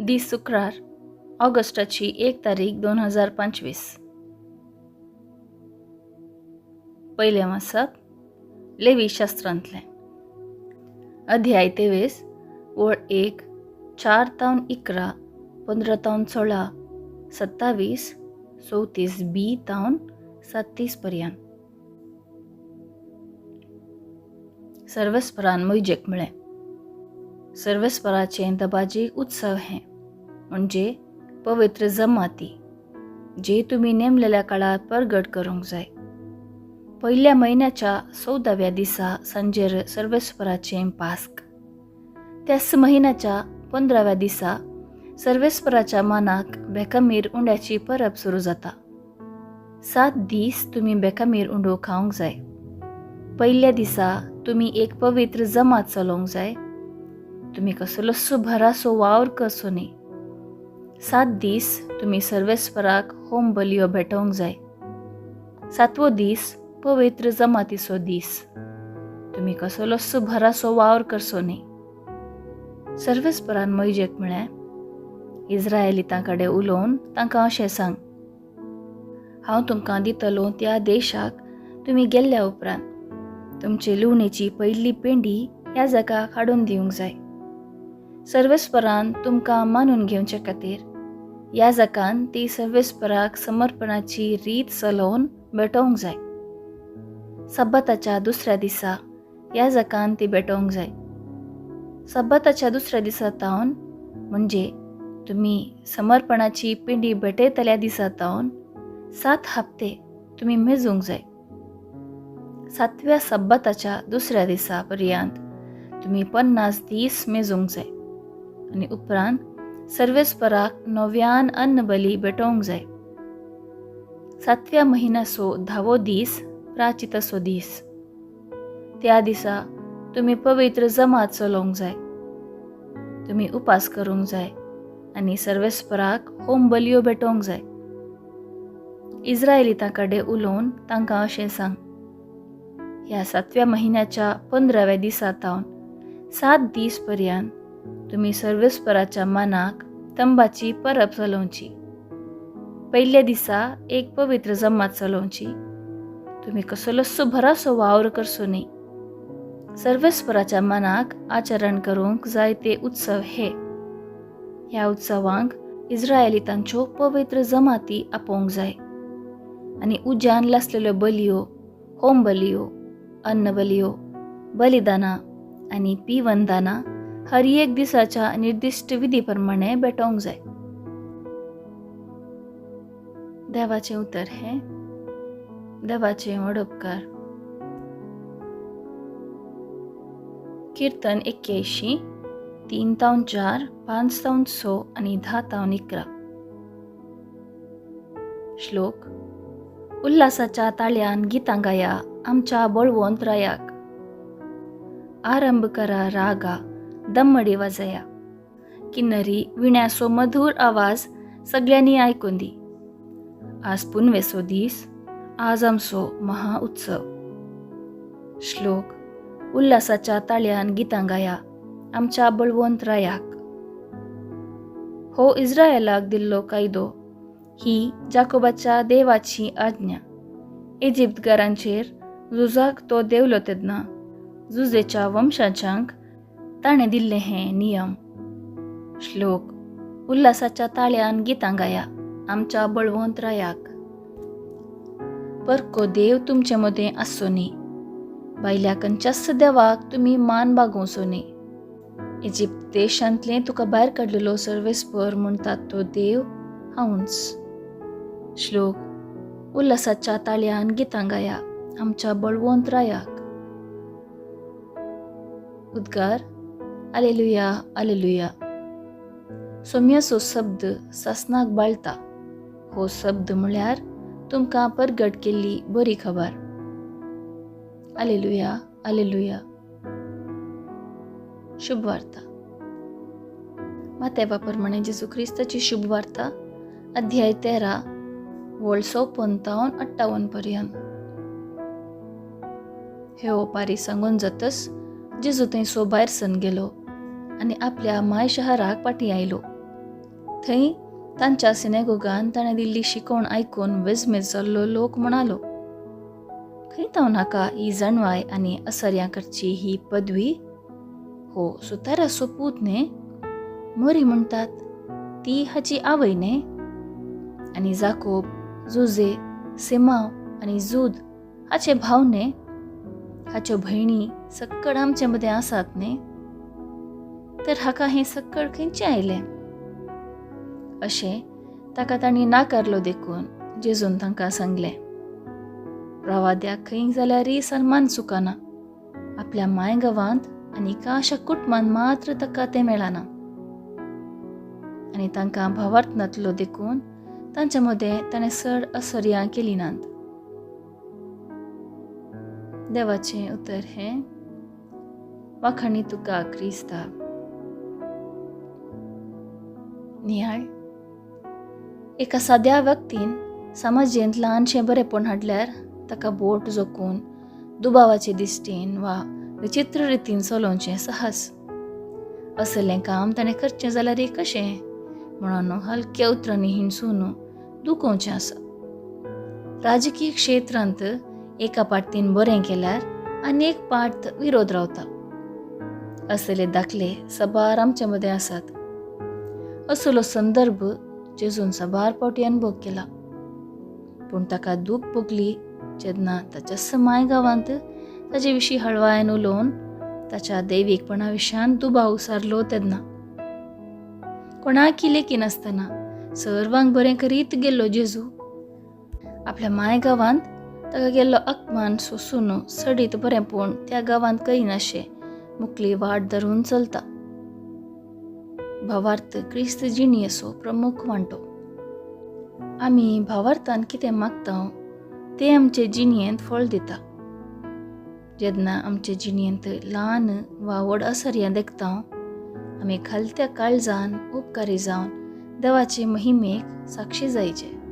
दीस शुक्रार, ऑगस्टाची 1 तारीख 2025. पयलें वाचप लेवी शास्त्रांतलें, अध्याय 23, ओळ 1, 4 तावन 11, 15 तावन 16, 27, 34 बी तावन 37 पर्यंत. सर्वेस्परान मोयजेक म्हळें, सर्वेस्पराचें दबाजीक उत्सव हें, म्हणजे पवित्र जमाती, जे तुमी नेमलेल्या काळार परगट करूंक जाय. पयल्या म्हयन्याच्या 14व्या दिसा सांजेर सर्वेस्पराचें पास्क. त्याच म्हयन्याच्या 15व्या दिसा सर्वेस्पराच्या मानाक बेकामीर उंड्याची परब सुरू जाता. 7 दीस तुमी बेकामीर उंडो खावंक जाय. पयल्या दिसा तुमी एक पवित्र जमात चलोवंक जाय. तुमी कसलोसो भरासो वावर करचो न्ही. 7 दीस तुमी सर्वेस्पराक होम बलियो भेटोवंक जाय. 7वो दीस पवित्र जमातीचो दीस. तुमी कसलोसो भरासो वावर करचो न्ही. सर्वेस्परान मोयजेक म्हळें, इज्रायलितां कडेन उलोवन तांकां अशें सांग, हांव तुमकां दितलो त्या देशाक तुमी गेल्ल्या उपरांत तुमचे लुवणेची पयली पेंडी ह्या जागाक हाडून दिवंक जाय. सर्वेस्परान तुमकां मानून घेवचे खातीर ह्या जाकान ती सर्वेस्पराक समर्पणाची रीत चलोवन भेटोवंक जाय. सब्बताच्या दुसऱ्या दिसा ह्या जाकान ती भेटोवंक जाय. सब्बताच्या दुसऱ्या दिसा तावन, म्हणजे तुमी समर्पणाची पिंडी भेटयतल्या दिसा तावन 7 हप्ते तुमी मेजूंक जाय. 7व्या सब्बताच्या दुसऱ्या दिसा पर्यंत तुमी 50 दीस मेजूंक जाय आनी उपरांत सर्वेस्पराक नव्यान अन्न बली भेटोवंक जाय. 7व्या म्हयन्याचो 10वो दीस प्राचिताचो दीस. त्या दिसा तुमी पवित्र जमात चलोवंक जाय. तुमी उपास करूंक जाय आनी सर्वेस्पराक होम बलियो भेटोवंक जाय. इज्रायलितां कडेन उलोवन तांकां अशें सांग, ह्या 7व्या म्हयन्याच्या 15व्या दिसा तावन 7 दीस पर्यंत तुमी सर्वेस्पराच्या मानाक तंबाची परब चलोवची. पयल्या दिसा एक पवित्र जमात चलोवची. तुमी कसलोसो भरासो वावर करचो न्ही. सर्वेस्पराच्या मनाक आचरण करूंक जाय ते उत्सव हे. ह्या उत्सवांक इज्रायलितांच्यो पवित्र जमाती आपोवंक जाय आनी उज्यान लासलेल्यो बलियो, होम बलियो, अन्न बलियो, बलिदानां आनी पिवनदानां हर एक दिसाच्या निर्दिश्ट विधी प्रमाणे भेटोवंक जाय. देवाचें उतर हें, देवाचें वडोपकार. कीर्तन 81, 3 तावन 4, 5 तावन 6 आनी 10 तावन 11. श्लोक. उल्हासाच्या ताळ्यान गितां गाया आमच्या बळवंत रायाक. आरंभ करा रागा, दमडी वाजया. किन्नरी विण्याचो मधूर आवाज सगळ्यांनी आयकून दी. आज पुनवेचो दीस, आज आमचो महा उत्सव. श्लोक. उल्हासाच्या ताळ्यान गितां गाया आमच्या बळवंत रायाक. हो इज्रायलाक दिल्लो कायदो, ही जाकोबाच्या देवाची आज्ञा. इजिप्तगारांचेर झुजाक तो देवलो तेन्ना जुजेच्या वंशाच्यांक ताणें दिल्ले हे नियम. श्लोक. उल्हासाच्या ताळ्यान गितां गाया आमच्या बळवंत रायाक. परको देव तुमचे मदें आसचो न्ही. भायल्या खंयच्याच देवाक तुमी मान बागोवचो न्ही. इजिप्त देशांतलें तुका भायर काडलेलो सर्वेस्पर म्हणटात तो देव हांवूच. श्लोक. उल्हासाच्या ताळ्यान गितां गाया आमच्या बळवंत रायाक. उद्गार. आलेलुया, आलेलुया. सोम्याचो शब्द सासनाक बाळता. हो शब्द म्हळ्यार तुमकां परगट केल्ली बरी खबर. आलेलुया, आलेलुया. शुभ वार्ता. मातेवा प्रमाणे जेजू क्रिस्ताची शुभ वार्ता, अध्याय 13, वळ 54 तावन 58 पर्यंत. हे ओपारी सांगून जातच जेजू थंयसो भायर सन गेलो आनी आपल्या माय शहराक फाटीं आयलो. थंय तांच्या सिनेगोगान ताणें दिल्ली शिकवण आयकून विस्मीत जाल्लो लोक म्हणालो, खंय तावन हाका ही जाणवाय आनी असर्यां करची ही पदवी? हो सुताराचो पूत न्ही? मोरी म्हणटात ती हाची आवय न्ही? आनी जाकोब, जुजे, सिमांव आनी जूद हाचे भाव न्ही? हाच्यो भयणी सक्कड आमचे मदें आसात न्ही? तर हाका हें सक्कड खंयचें आयलें? अशें ताका तांणी नाकारलो देखून जेजून तांकां सांगलें, प्रवाद्याक खंय जाल्यारय सन्मान चुकना, आपल्या माय गांवांत आनी काशा कुटुंबान मात्र ताका तें मेळना. आनी तांकां भावार्थ नातलो देखून तांच्या मदें ताणें चड असर्यां केली नात. देवाचें उतर हें. वाखाणी तुका क्रिस्ता. नियाळ. एका साद्या व्यक्तीन समाजेंत ल्हानशें बरेंपण हाडल्यार ताका बोट जोखून दुबावाचे दिश्टीन वा विचित्र रितीन चलोवचें साहस. असलें काम ताणें करचें जाल्यार कशें म्हणून हलक्या उतरांनी हिणसून दुखोवचें आसा. राजकीय क्षेत्रांत एका पार्टीन बरें केल्यार आनी एक पार्ट विरोध रावता. असले दाखले सबार आमचे मदें आसात. असलो संदर्भ जेजून सबार फावटी अनुभव केला. पूण ताका दूख भोगली जेन्ना ताच्या समाय गांवांत ताचे विशीं हळवायन उलोवन ताच्या दैवीकपणा विशयान दुबाव सारलो तेन्ना. कोणाकी लेखिनासतना सर्वांक बरें करीत गेल्लो जेजू आपल्या माय गांवांत ताका गेल्लो अपमान सोसून सडीत बरेंपण त्या गांवांत करिनाशें मुकली वाट धरून चलता. भावार्थ क्रिस्त जिणेचो प्रमुख वांटो. आमी भावार्थान कितें मागता तें आमचे जिणेंत फळ दिता. जेन्ना आमचे जिणेंत ल्हान वा व्हड असर्यां देखता आमी खालत्या काळजान उपकारी जावन देवाचे महिमेक साक्षी जायचे.